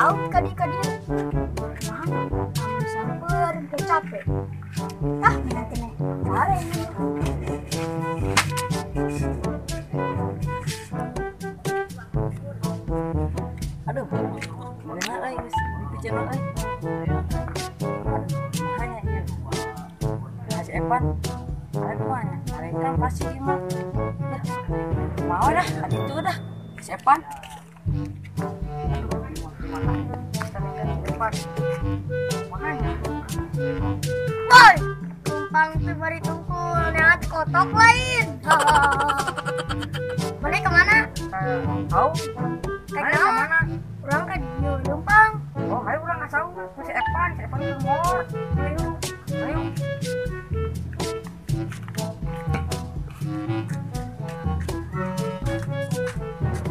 laut kadi-kadi. Mana? Amun samper capek. Ah, nanti nih. Sare ini. Aduh, mana euy geus dipiceun euy. Aduh, makanya ieu. Si Evan, ada kemana? Mereka pasti mah. Dah, mau dah, itu dah. Si Evan. Aduh, gimana? Kita Evan. Makanya. Boy, tumpang teu bari tungkul, neat kotok lain. Mana kemana? Tahu. Mana kemana? Urang ka dieu leumpang. Oh, ayo urang ngasau si Evan ke molor. Ayo, ayo.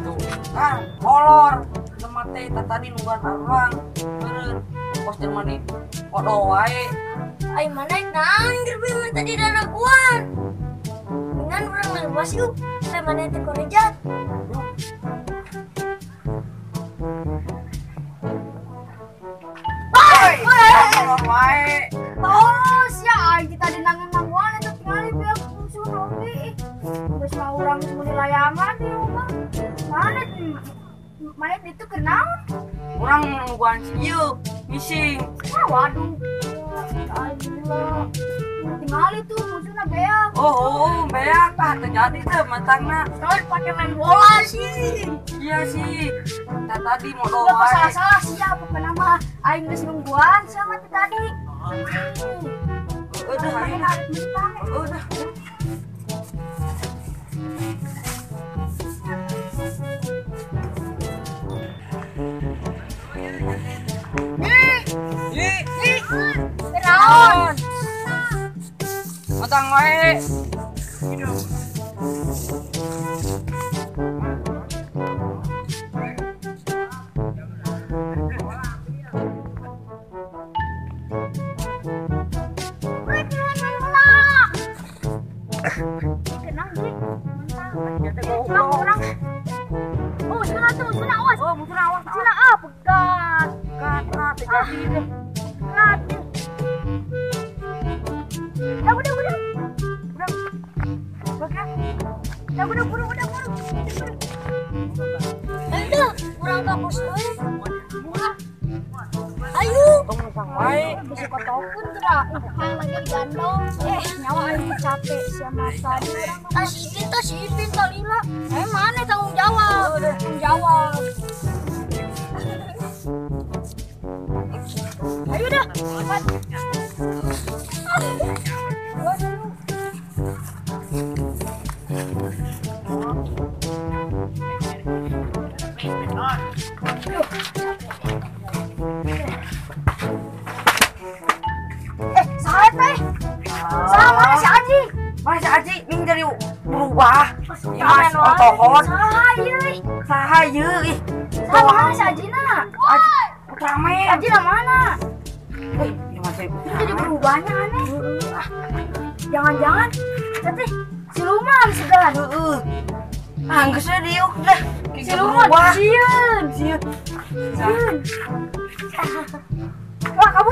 Tuh, ah, molor. Jelema teh tadi nungguan urang. Meureun pos jelema di podo wae. Ai mana nangger bingung tadi daraguan. Dengan urang leuwas yuk. Ai mana teh korejat. Wae. Oh, sia aing tadi nangan-nanguan eta tingali pihak musuh oge. Geus mah urang geus meuli layangan di rumah. Mana mana itu keur naon? Urang nungguan si ieu, missing. Ah, waduh. Aing gila. Tingali tuh musuhna beak. Oh, beak ah terjadi teh matangna. Terus pakai main bola sih. Iya sih. Nah, tadi mau doa. Salah-salah siapa pokokna mah aing geus nungguan sama teh tadi. Udah, ayo. Udah. Ih, ih, naon? Matang wae. Oh, musuhna tuh, musuhna awas. Oh, musuhna awas. Musuhna ah, pegat. Pegat, terjadi deh. Pegat. Udah, udah, udah. Udah. Oke. Udah, udah, buru, udah, buru. Ayo, urang ka pos euy. Ayo. Tong numpang wae. Bisa kotokun geura. Hayang lagi digandong. Nyawa aing capek sia tadi urang. Ah, si Ipin talila. Mana tanggung jawab? Tanggung jawab. Ayo dah. Cepat. Salah teh. Salah mana si Aji? Mana si Aji? Ning jadi berubah. Mas otohon. Salah ieu. Saha ieu ih. Salah mana si Ajina? Rame. Ajina mana? Ya masih. Jadi berubahnya aneh. Jangan-jangan teh siluman segan. Heeh. Ah, geus diuk dah. Siluman sieun. Sieun. Sieun. Wah, kabur.